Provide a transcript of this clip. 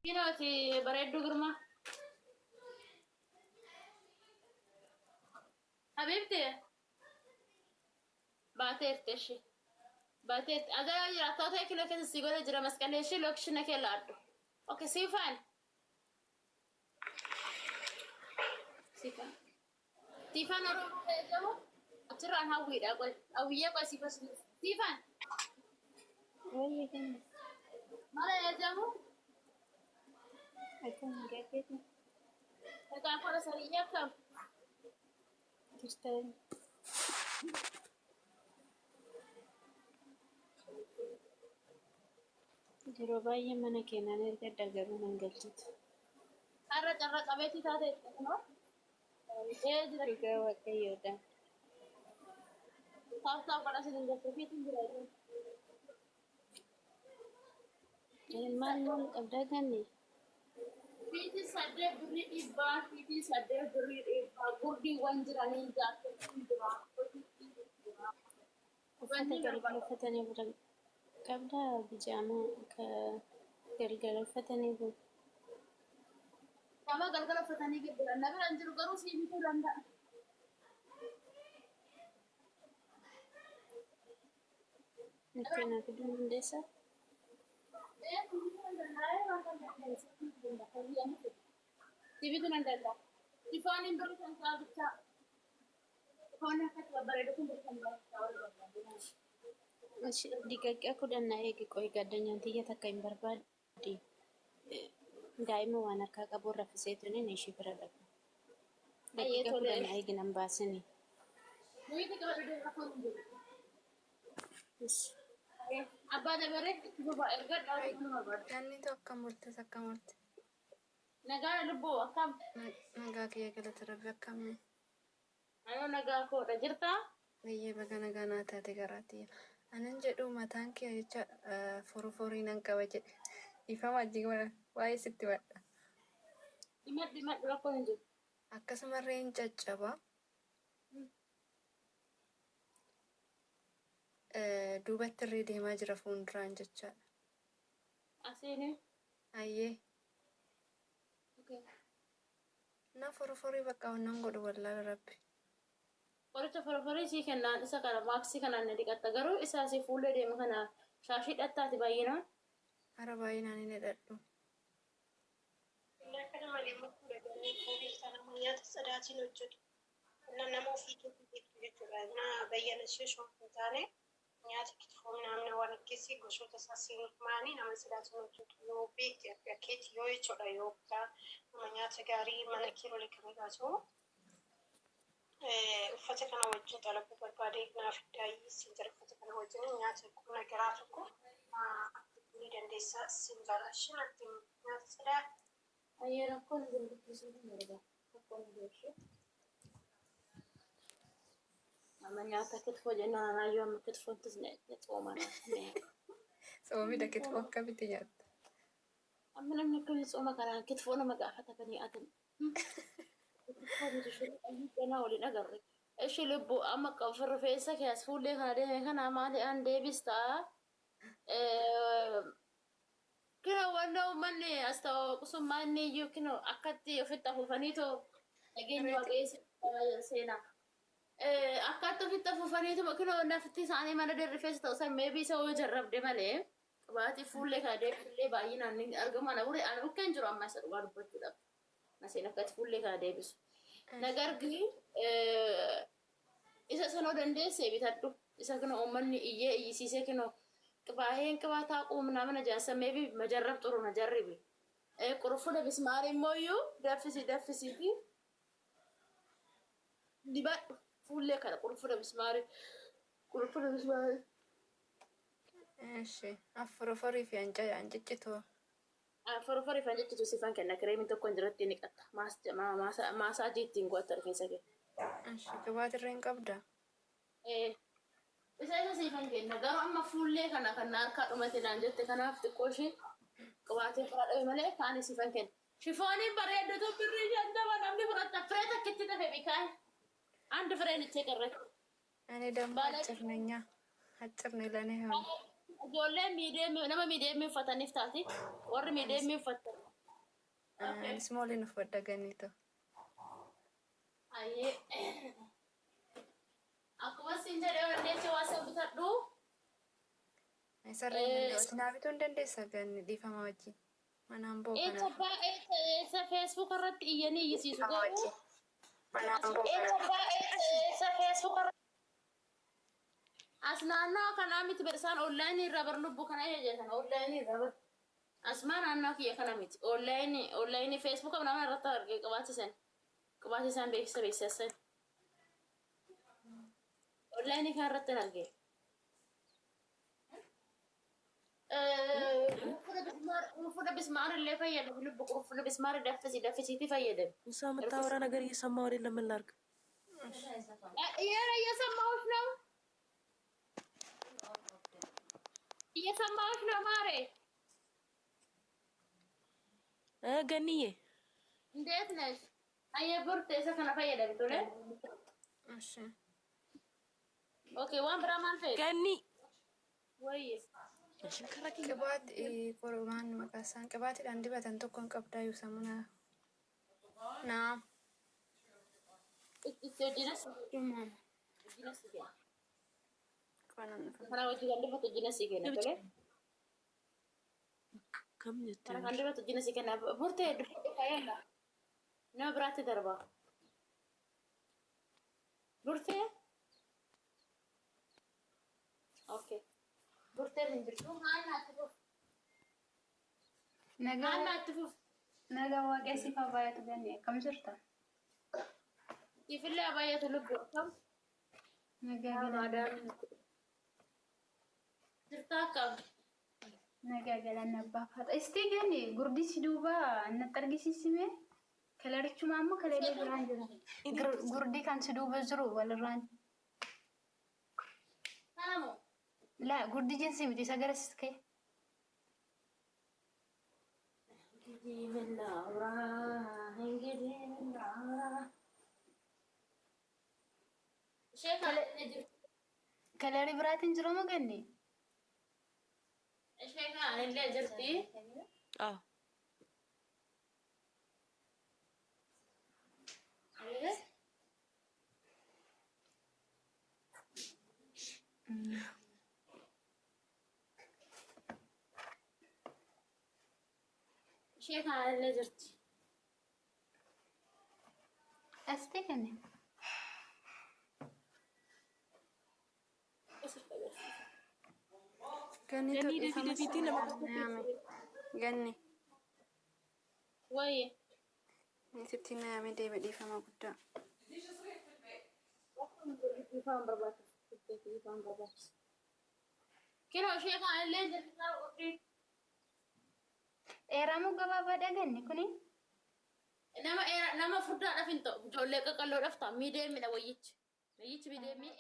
Kinooti bareedduu girmaa. Habiibti baateerti eshi. Baateerti. Agaa yoo jiraattaa ta'e kiloo keessa sii godhee jira masqalee ishii lookishina kee laadhu. Okay siifaan. Siifaan. Siifaan Oromoo ta'e gahu achirraan hawwiidha qoy. Hawwiyyee qoy siifan siifaan. Wayye kenna. Mala eejamu Akkam nagaa keeti? Nagaa kora sariyya akkam? Jirta. Yeroo baay'ee mana kee nan ergadha garuu nan galchitu. Har'a carra qabeettii taateetta kunoo. Ee jira. Dhugaa waaqayyoodha. Taaf taaf godha sin hin galchu ofiitiin jira. Maal maal qabdaa ganni? Fiitii 8 birrii dhibbaa, fiitii 8 birrii dhibbaa, gurdiiwwan jiranii, jaakkeettiin jira, kootiin jira. Uffata Wanni galgala barbaadu. uffatanii bulan qabdaa bijaamaa ka galgala uffatanii bulu. Nama galgala uffatanii gidduudhaan na bira hin jiru garuu sii bituu danda'a. Akka naa fiduu hin dandeessaa? Ee sii bituu nan danda'a ee waan kan danda'e sii bituu danda'a. Hojii amma fedhe. Sii bituu nan danda'a. Sifooniin birrii kan isaa bichaa. Sifoonni akkatti babbareedu kun birrii kan isaa bichaa warri barbaadu. Diqaqqaa 10 na eegi qoy gaddanyaan tiyya takka hin barbaaddi. Daa'ima waan harkaa qabu raffiseetuniin ishii bira dhaqa. Ayyee Daqiiqa tolee. 10 na eegi nan baasini. Nuyi qabadhu deemu rakkoon hin jiru. Ish. Abbaa dabaree itti fufaa erga dhaabuu nama barbaadu. Ganni tokko akkam bultes akkam oolte? Nagaa lubbuu akkam? Nagaa kiyya galata rabbi akkamii? Anoo nagaa koodha jirtaa? Eeyyee baga nagaa naa taate garaa tiyya. Anan jedhu mataan kiyya jecha foroforii nan qaba jedhe. Dhiifama wajjin waa'ee sitti himadha. Himadhu himadhu rakkoon hin jiru. Akkasumarree hin caccaba. Duubattirree deemaa jira fuunduraan jechaadha. Asiini. Ayyee. Okay. Na foroforii bakka wannan godhu wallaala rabbi. Qoricha foroforii sii kennaan isa kana maaksii kanaan ni dhiqatta garuu isa asii fuullee deemu kana shaashii hidhattaati baay'inaan. Ara baay'inaan hin hidhadhu. Inni akkana malee murtuudha gannii koo beektaa nama nyaata tsadaatiin hojjetu na nama ofii keetii beektu jechuudha na bayyanashee osoo hin taane nyaata kitfoo minaamina waan akkasii gosoota isaa siin maanii nama tsadaatiin hojjetu yoo beekte akka keeti yoo jechuudha yoo bitaa nama nyaata gaarii mana kiirolee kamidhaa ta'u uffata kana wajjin xalabuu barbaade naaf iddaayyii siin jira uffata kana wajjin nyaata qonna garaa tokko ni dandeessa siin jira shinatti nyaata tsadaa. Ayyee rakkoon hin jiru dubbisuu hin barbaadu. Rakkoon hin jiru ishee. Amma nyaata kitfoo jennaan anaayyuu amma kitfoontis na xoomana. Tsoomidha kitfoo akkamitti nyaatta? Amma namni akkamii tsooma kanaan kitfoo nama gaafata banii adam. Kitfoo miti shiroo qayyii ganaa waliin agarre. Ishi lubbu amma rifeensa kee as fuullee kana deeme kana maali aan deebistaa? Kinoo wanna uummanni as ta'u inni iyyuu kinoo akkatti ofitti afuufaniitoo nageenyi waaqayyo seenaa. Akkatti ofitti afuufaniituma kinoo nafti isaanii mana rifeensa ta'u san meebii isa yoo jarrabde malee qibaatii fuullee kana deebisullee baay'inaan ni argamu. Ana buree ana bukkeen jiru amma isa dhugaa dubbachuudhaaf. Maseen akkatti fuullee kana deebisu. Nagargi isa sanoo dandeessee bitadhu. Isa kinoo uummanni iyyee iyyisiisee kinoo qibaaheen qibaataa quumnaa mana jaarsa meebii majarrab xuru na jarribi. Quruffuda bismaarii immoo iyyuu danfisii danfisiitii dibadhu fuullee kana quruffuda bismaarii quruffuda bismaarii. Eshi aforoforii fi ancicitoo. Forforii fan jechitu sifan kenna kireemiin tokko hin jiratti ni qatta maasaajii ittiin go'atta rifeensa kee. Eshi qibaatirree hin qabdaa? Isa isa siifan kenna garuu amma fuullee kana kan na harkaa dhumate naan jette kanaaf xiqqoo ishee qibaatii biraa dhabe malee kaani siifan kenna. Shifooniin bareeddutu birrii 50 namni fudhatta firee takkitti tafe bikaan አንድ ፍሬ ነች የቀረችው። እኔ ደግሞ አጭር ነኛ አጭር ነኝ ለእኔ አይሆንም። Ijoolleen miidiyeemii nama miidiyeemii uffataniif taati warri miidiyeemii uffatan Okay. Smalliin uffadha ganni ta'u. Ayyee. Akkuma siin jedhee wanneechi waa isa bitadhu. Sarreen danda'u. Naa bituu hin dandeessa ganni dhiifama wajjin. Manaan boo Eessa kanaaf. eessa Facebook irratti iyyanii iyyisiisu garuu. Eessa Facebook irratti. As naannoo kanaa miti bar isaan onlaayinii irraa bar lubbuu kana jedhan onlaayinii irraa bar. Asmaa naannoo kiyya kana miti onlaayinii Facebook nama irratti argee qabaatisan qabaatisan beeksisa beeksisan. Onlaayinii kana irratti hin argee. Qurfuda bismaar illee fayyadamu lubbu qurfuda bismaar danfisi danfisiitti fayyadamu. እሷ የምታወራ ነገር እየሰማሁ አይደለም። ምን ላድርግ? እየሰማሁሽ ነው፣ እየሰማሁሽ ነው ማሬ። ገንዬ እንዴት ነሽ? አየ ቡርቴ isa kana fayyadami tole. እሺ Okay, waan biraa maal fayyadu? ገኒ Wayye. ቅባት qormaan maqaa isaan qibaatiidhaan dibatan tokko hin qabdaayyuu samuna naa Itti hojiinas hojiinas kenna. Kana hojii kan dibatu hojiinas kenna tole. ከም jette Kana kan dibatu hojiinas kenna. Burtee dubbadhu fayyada. Nama biraatti darba. Burtee? Okay. Burtee hin jirtu. Haala itti fufu. Nagaa Haala itti fufu. Nagaa waaqee siif haa baay'atu ganni akkam jirta? Siifillee baay'atu lubbu akkam? Nagaa galanna Jirtaa akkam? Nagaa galanna abbaa faata. Istii ganni gurdichi duuba natti argisiisime kalarichuma ammoo kalarii biraan jira. Gurdii kan si duuba jiru walirraan. Kana moo? Laa gurdii jinsi miti isa gara sis ka'e. እንግዲህ ምን ላውራ እንግዲህ ምን ላውራ ishee kana jirti. Kalarii biraatiin jiru moo ganni? Ishee kana illee jirti. አዎ Ishee kana illee jirti. Astee ganni. Ganni ገኒ ta'u ደፊ dhiifama ደፊቲ nama naame ganni Wayye. sitti naame deeme dhiifama guddaa. Ifaan barbaachisu. Ifaan barbaachisu. Kinoo ishee kana illee jirti. Dheeraa moo gabaabaadha ganni kuni? Nama dheeraa nama furdaadhaaf hin ta'u. Ijoollee qaqalloodhaaf ta'a. Miideemidha wayyichi. Wayyichi miideemii